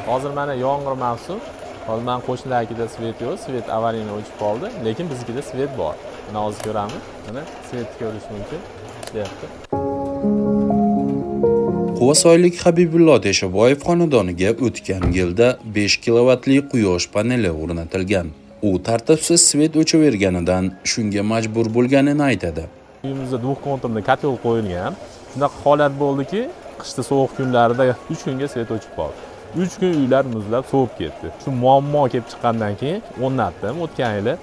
Hozir mana yomg'ir mavsum. Hozir mana qo'shnilarnikida svet yo'q, svet avariyni o'chib qoldi, lekin biznikida svet bor. Mana hozir ko'ramiz. Mana svetni ko'rish mumkin. Ishlayapti. Quvasoylik Habibullo Teshaboyev xonadoniga o'tgan yilda 5 kilovatli quyosh paneli o'rnatilgan. U tartibsiz svet o'chaverganidan shunga majbur bo'lganini aytadi. Uyimizda двухконтурный котел qo'yilgan. Shunaqa holat bo'ldiki, qishda sovuq kunlarida 3 kunga svet o'chib qoldi. 3 kun uylar muzlab sovib ketdi. Shu muammo kelib chiqqandan keyin o'rnatdim o'tgan yili.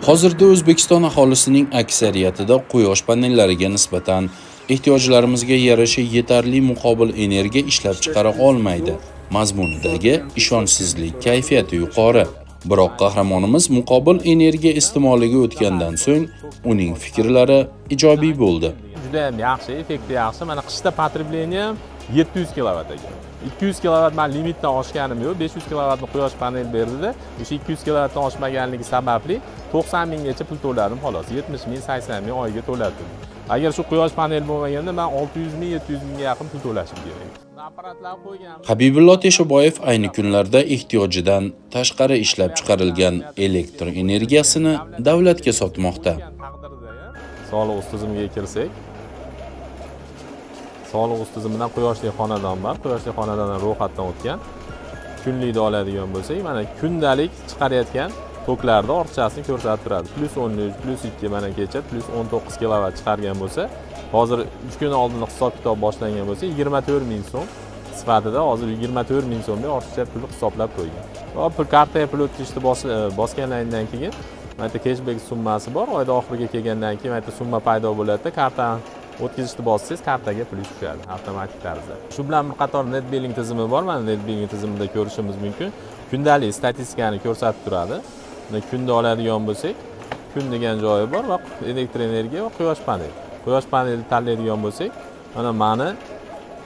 Hozirda O'zbekiston aholisining aksariyatida quyosh panellariga nisbatan ehtiyojlarimizga yarasha yetarli muqobil energiya ishlab chiqara olmaydi mazmunidagi ishonchsizlik kayfiyati yuqori. Biroq qahramonimiz muqobil energiya iste'moliga o'tgandan so'ng uning fikrlari ijobiy bo'ldi. Juda ham yaxshi, effekti yaxshi. Mana qishda потребление 700 kilovat ekan. 200 kilovat men limitdan oshganim yo'q. 500 kilovatni quyosh panel berdida, o'sha 200 kilovatdan oshmaganligi sababli 90 minggacha pul to'ladim xolos. 70 ming, 80 ming oyga to'ladim. Agar shu quyosh panel bo'lmaganda men 600 ming, 700 mingga yaqin pul to'lashim kerak. Apparatlar qo'ygan. Habibullo Teshaboyev ayni kunlarda ehtiyojidan tashqari ishlab chiqarilgan elektr energiyasini davlatga sotmoqda. Soliq tizimiga kirsak, soliq tizimidan quyoshli xonadon bor. Quyoshli xonadondan ro'yxatdan o'tgan. Kunlikni oladigan bo'lsak, mana kundalik chiqarayotgan toklarni ortiqchasini ko'rsatib turadi. Plus 13, plus 2, mana kecha plus 19 kilovat chiqargan bo'lsa, hozir 3 kun oldin hisob-kitob boshlangan bo'lsa, 24 ming so'm sifatida hozir 24 ming so'mga ortiqcha pul hisoblab qo'ygan. Va pul kartaga pul o'tkazishni bosganlaridan keyin mana yerda cashback summasi bor. Oyda oxiriga kelgandan keyin mana yerda summa paydo bo'ladi-da, kartani o'tkazishni bossangiz kartaga pul tushadi avtomatik tarzda. Shu bilan bir qator net billing tizimi bor. Mana net billing tizimida ko'rishimiz mumkin. Kundalik statistikani ko'rsatib turadi. Mana kunda oladigan bo'lsak, kun degan joyi bor va elektr energiya va quyosh paneli. Quyosh panelini tanlaydigan bo'lsak, mana meni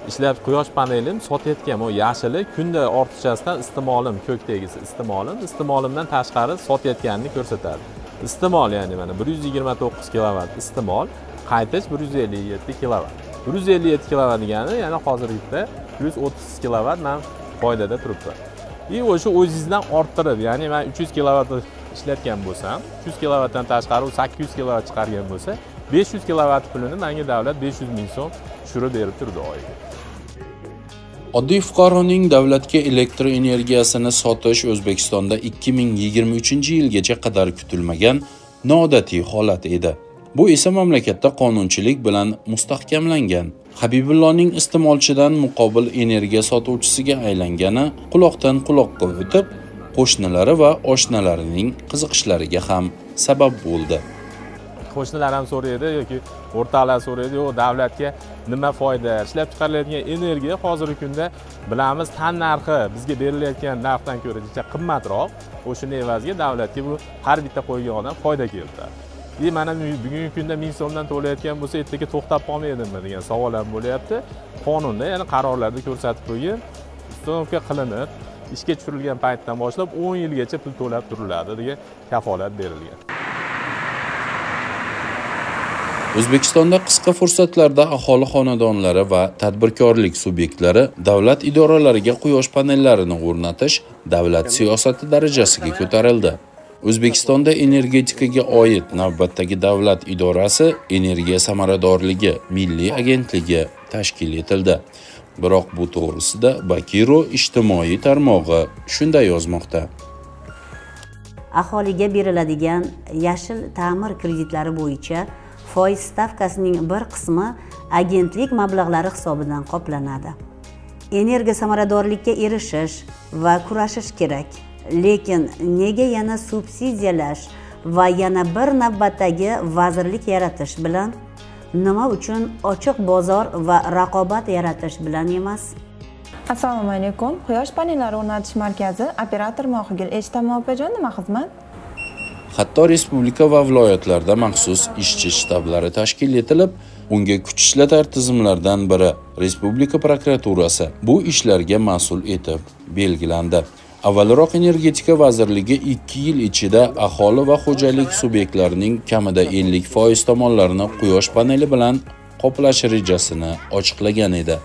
ishlab quyosh panelim sotayotgan o yashili kunda ortiqchasidan iste'molim, ko'kdagisi iste'molim, iste'molimdan tashqari sotayotganini ko'rsatadi. Iste'mol, ya'ni mana 129 kilovat iste'mol, qaytish 157 kilovat. 157 kilovat degani, ya'ni hozirgi plus 30 kilovat men foydada turibman. И o'sha o'zingizdan orttirib, ya'ni men 300 kilovat ishlatgan bo'lsam, 300 kilovatdan tashqari u 800 kilovat chiqargan bo'lsa, 500 kilovat pulini menga davlat 500 ming so'm tushirib berib turdi oyiga. Oddiy fuqaroning davlatga elektr energiyasini sotish O'zbekistonda 2023-yilgacha qadar kutilmagan noodatiy holat edi. Bu esa mamlakatda qonunchilik bilan mustahkamlangan. Habibulloning iste'molchidan muqobil energiya sotuvchisiga aylangani quloqdan quloqqa o'tib, qo'shnilari va oshnalarining qiziqishlariga ham sabab bo'ldi. Qo'shnilar ham so'raydi yoki o'rtoqlar so'raydi, yo'q davlatga nima foyda? Ishlab chiqarilayotgan energiya hozirgi kunda bilamiz tan narxi bizga berilayotgan narxdan ko'ra ancha qimmatroq. O'shani evaziga davlatga bu har bitta qo'ygan odam foyda keltiradi. Mana bugungi kunda 1000 so'mdan to'layotgan bo'lsa, ertaga to'xtab qolmaydimi degan savol ham bo'lyapti. Qonunda, ya'ni qarorlarda ko'rsatib qo'ygan, uстановка qilinib, ishga tushirilgan paytdan boshlab 10 yilgacha pul to'lab turiladi degan kafolat berilgan. O'zbekistonda qisqa fursatlarda aholi xonadonlari va tadbirkorlik subyektlari davlat idoralariga quyosh panellarini o'rnatish davlat siyosati darajasiga ko'tarildi. O'zbekistonda energetikaga oid navbatdagi davlat idorasi Energiya samaradorligi milliy agentligi tashkil etildi. Biroq bu to'g'risida Bakiro ijtimoiy tarmog'i shunday yozmoqda. Aholiga beriladigan yashil ta'mir kreditlari bo'yicha foiz stavkasining bir qismi agentlik mablag'lari hisobidan qoplanadi. Energiya samaradorlikka erishish va kurashish kerak. Lekin nega yana subsidiyalash va yana bir navbatdagi vazirlik yaratish bilan, nima uchun ochiq bozor va raqobat yaratish bilan emas? Assalomu alaykum. Quyosh panellari o'rnatish markazi operator Mohigul eshitaman opajon, nima xizmat? Hatto respublika va viloyatlarda maxsus ishchi shtablari tashkil etilib, unga kuch ishlatar tizimlardan biri Respublika prokuraturasi bu ishlarga mas'ul etib belgilandi. Avvalroq Energetika vazirligi 2 yil ichida aholi va xo'jalik subyektlarining kamida 50% tomonlarini quyosh paneli bilan qoplash rejasini ochiqlagan edi.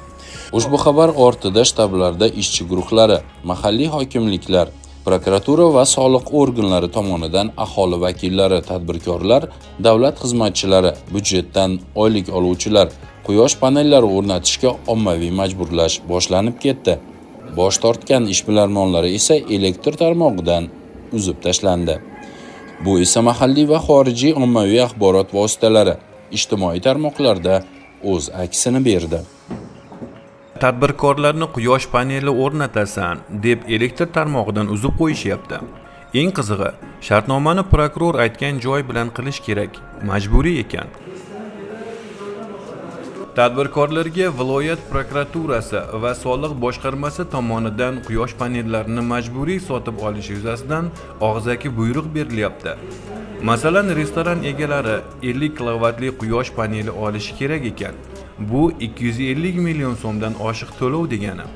Ushbu xabar ortida shtablarda ishchi guruhlari, mahalliy hokimliklar, prokuratura va soliq organlari tomonidan aholi vakillari, tadbirkorlar, davlat xizmatchilari, byudjetdan oylik oluvchilar quyosh panellari o'rnatishga ommaviy majburlash boshlanib ketdi. Bosh tortgan ishbilarmonlari esa elektr tarmog'idan uzib tashlandi. Bu esa mahalliy va xorijiy ommaviy axborot vositalari, ijtimoiy tarmoqlarda o'z aksini berdi. Tadbirkorlarni quyosh paneli o'rnatasan deb elektr tarmog'idan uzib qo'yishyapti. Eng qizig'i, shartnomani prokuror aytgan joy bilan qilish kerak, majburiy ekan. Tadbirkorlarga viloyat prokuraturasi va soliq boshqarmasi tomonidan quyosh panellarini majburiy sotib olish yuzasidan og'zaki buyruq berilyapti. Masalan, restoran egalari 50 kilovatli quyosh paneli olishi kerak ekan. Bu 250 million so'mdan oshiq to'lov degani.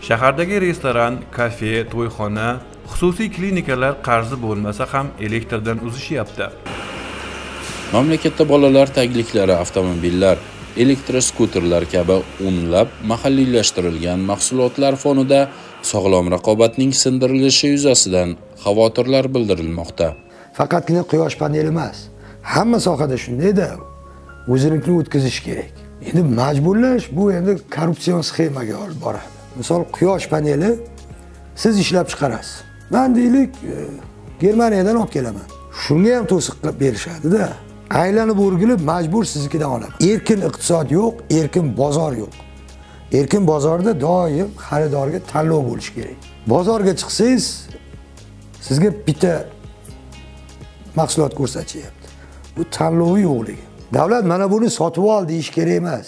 Shahardagi restoran, kafe, to'yxona, xususiy klinikalar qarzi bo'lmasa ham elektrdan uzishyapti. Mamlakatda bolalar tagliklari, avtomobillar, elektroskuterlar kabi o'nlab mahalliylashtirilgan mahsulotlar fonida sog'lom raqobatning sindirilishi yuzasidan xavotirlar bildirilmoqda. Faqatgina quyosh paneli emas, hamma sohada shundayda, o'zinikini o'tkazish kerak. Endi majburlash bu endi korrupsion sxemaga olib boradi. Misol, quyosh paneli siz ishlab chiqarasiz. Men deylik, Germaniyadan olib kelaman. Shunga ham to'siq qilib berishadi-da. Aylanib o'rgilib majbur siznikidan oladi. Erkin iqtisod yo'q, erkin bozor yo'q. Erkin bozorda doim xaridorga tanlov bo'lishi kerak. Bozorga chiqsangiz, sizga bitta mahsulot ko'rsatishyapti. Bu tanlovi yo'qligi. Davlat mana buni sotib ol deyish kerak emas.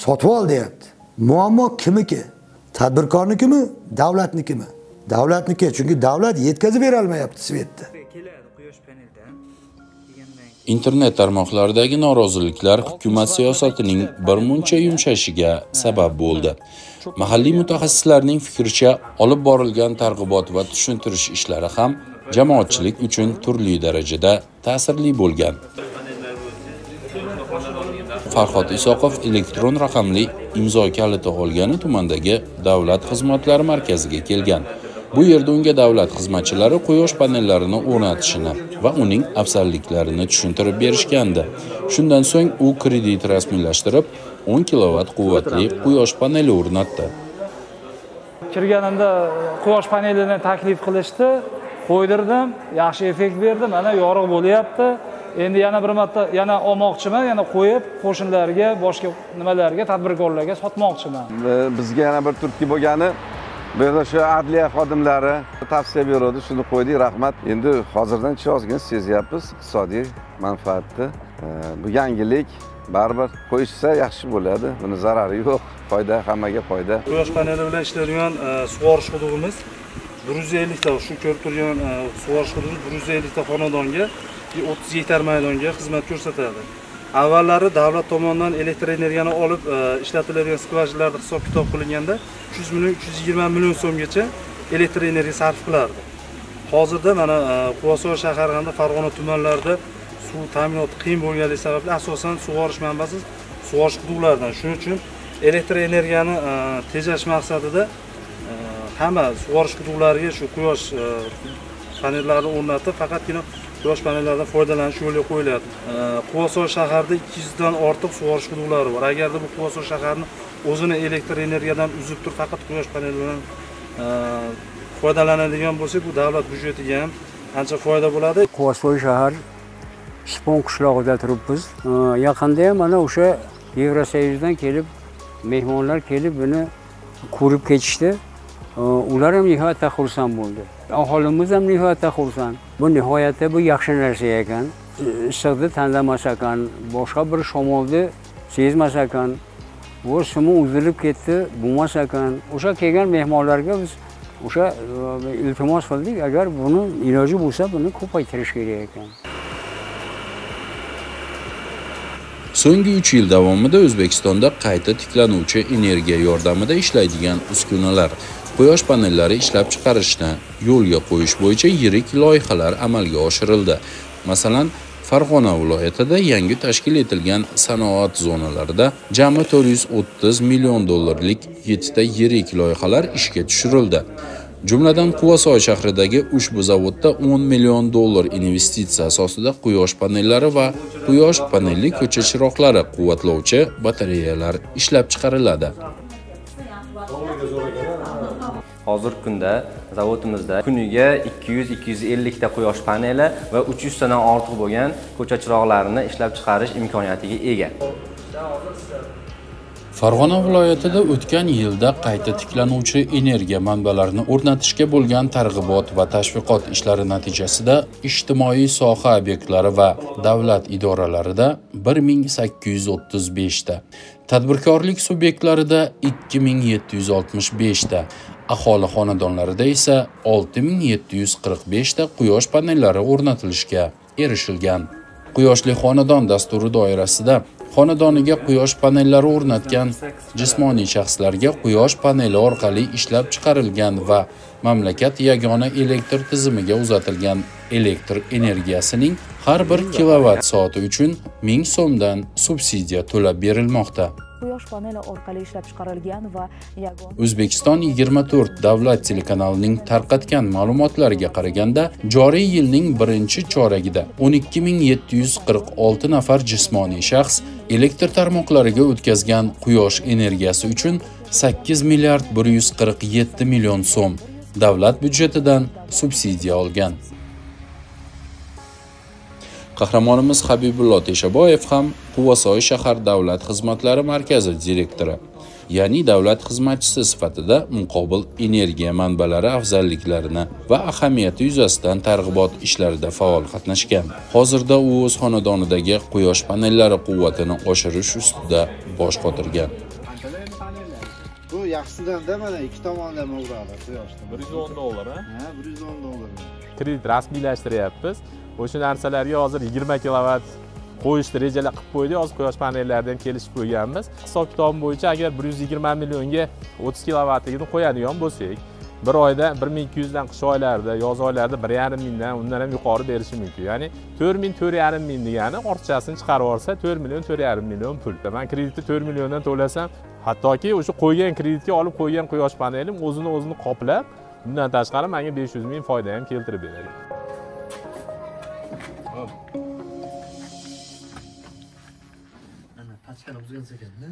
Sotib ol deyapti. Muammo kimniki? Tadbirkornikimi, davlatnikimi? Davlatniki, chunki davlat yetkazib bera olmayapti svetni. Internet tarmoqlaridagi noroziliklar hukumat siyosatining birmuncha yumshashiga sabab bo'ldi. Mahalliy mutaxassislarning fikricha, olib borilgan targ'ibot va tushuntirish ishlari ham jamoatchilik uchun turli darajada ta'sirli bo'lgan. Farhod Isoqov elektron raqamli imzo kaliti olgani tumandagi davlat xizmatlari markaziga kelgan. Bu yerda unga davlat xizmatchilari quyosh panellarini o'rnatishini va uning afzalliklarini tushuntirib berishgandi. Shundan so'ng u kredit rasmiylashtirib, 10 kilovat quvvatli quyosh paneli o'rnatdi. Kirganimda quyosh panelini taklif qilishdi, qo'ydirdim, yaxshi effekt berdi, mana yorug' bo'lyapti. Endi yana bir marta yana olmoqchiman, yana qo'yib qo'shnilarga, boshqa nimalarga, tadbirkorlarga sotmoqchiman. Bizga yana bir turtki bo'lgani, bu yerda shu adliya xodimlari tavsiya berdi, shuni qo'ydik, rahmat. Endi hozirdan ozgina sezyapmiz iqtisodiy manfaatni. Bu yangilik baribir qo'yishsa yaxshi bo'ladi. Buni zarari yo'q, foyda, hammaga foyda. Quyosh paneli bilan ishlaydigan sug'orish qudug'imiz 150 ta, shu ko'rib turgan sug'orish qudug'imiz 150 ta xonadonga 30 gektar maydonga xizmat ko'rsatadi. Avvallari davlat tomonidan elektr energiyani olib ishlatiladigan skvajinalarda hisob-kitob qilinganda 300 million, 320 million so'mgacha elektr energiya sarf qilardi. Hozirda mana Quvasoy shahari hamda Farg'ona tumanlarida suv ta'minoti qiyin bo'lganligi sababli asosan sug'orish manbasi sug'orish quduqlaridan. Shuning uchun elektr energiyani tejash maqsadida hamma sug'orish quduqlariga shu quyosh panellarini o'rnatib, faqatgina quyosh panellaridan foydalanish yo'lga qo'yiladi. Quvasoy shaharida 200 dan ortiq sug'orish quduqlari bor. Agarda bu Quvasoy shaharini o'zini elektr energiyadan uzib turib faqat quyosh panelidan foydalanadigan bo'lsak, bu davlat byudjetiga ham ancha foyda bo'ladi. Quvasoy shahar Shipon qishlog'ida turibmiz. Yaqinda ham mana o'sha Yevrosoyuzdan kelib mehmonlar kelib buni ko'rib ketishdi. Ular ham nihoyatda xursand bo'ldi. Aholimiz ham nihoyatda xursand. Bu nihoyatda bu yaxshi narsa ekan. Issiqni tanlamas ekan, boshqa bir shamolni sezmas ekan. Bu simi uzilib ketdi, bo'lmas ekan. O'sha kelgan mehmonlarga biz o'sha iltimos qildik, agar buni iloji bo'lsa, buni ko'paytirish kerak ekan. So'nggi 3 yil davomida O'zbekistonda qayta tiklanuvchi energiya yordamida ishlaydigan uskunalar, quyosh panellari ishlab chiqarishni yo'lga qo'yish bo'yicha yirik loyihalar amalga oshirildi. Masalan, Farg'ona viloyatida yangi tashkil etilgan sanoat zonalarida jami 430 million dollarlik 7 ta yirik loyihalar ishga tushirildi. Jumladan, Quvasoy shahridagi ushbu zavodda 10 million dollar investitsiya asosida quyosh panellari va quyosh panelli ko'cha chiroqlari quvvatlovchi batareyalar ishlab chiqariladi. Hozirgi kunda zavodimizda kuniga 200-250 ta quyosh paneli va 300 tadan ortiq bo'lgan ko'cha chiroqlarini ishlab chiqarish imkoniyatiga ega. Farg'ona viloyatida o'tgan yilda qayta tiklanuvchi energiya manbalarini o'rnatishga bo'lgan targ'ibot va tashviqot ishlari natijasida ijtimoiy soha obyektlari va davlat idoralarida 1835 ta, tadbirkorlik subyektlarida 2765 ta, aholi xonadonlarida esa 6745 ta quyosh panellari o'rnatilishiga erishilgan. Quyoshli xonadon dasturi doirasida xonadoniga quyosh panellari o'rnatgan jismoniy shaxslarga quyosh paneli orqali ishlab chiqarilgan va mamlakat yagona elektr tizimiga uzatilgan elektr energiyasining har bir kilovat soati uchun 1000 so'mdan subsidiya to'lab berilmoqda. Quyosh paneli orqali ishlab chiqarilgan va yagona O'zbekiston 24 davlat telekanalining tarqatgan ma'lumotlariga qaraganda, joriy yilning birinchi choragida 12746 nafar jismoniy shaxs elektr tarmoqlariga o'tkazgan quyosh energiyasi uchun 8 milliard 147 million so'm davlat byudjetidan subsidiya olgan. Qahramonimiz Habibullo Teshaboyev ham Quvasoy shahar davlat xizmatlari markazi direktori, ya'ni davlat xizmatchisi sifatida muqobil energiya manbalari afzalliklarini va ahamiyati yuzasidan targ'ibot ishlarida faol qatnashgan. Hozirda u o'z xonadonidagi quyosh panellari quvvatini oshirish ustida bosh qotirgan. Bu yaxshisidan-da mana ikki tomonlama uradi quyoshda. 110 dollar, ha? Ha, 110 dollar. Kredit rasmiylashtiryapmiz. O'sha narsalarga hozir 20 kilovat qo'yishni rejalar qilib qo'ydik. Hozir quyosh panellaridan kelishib qo'yganmiz. Hisob kitobim bo'yicha agar 120 millionga 30 kilovatligini qo'yadigan bo'lsak, bir oyda 1200 dan qish oylarida, yoz oylarida 1,5 mingdan undan ham yuqori berishi mumkin. Ya'ni 4000, 4,5 ming degani ortiqchasini chiqarib olsa 4 million, 4,5 million pul. Men kreditni 4 milliondan to'lasam, hattoki o'sha qo'ygan kreditga olib qo'ygan quyosh panelim o'zini qoplab, bundan tashqari menga 500 ming foyda ham keltirib beradi. Ana pachkani buzgan ekanda.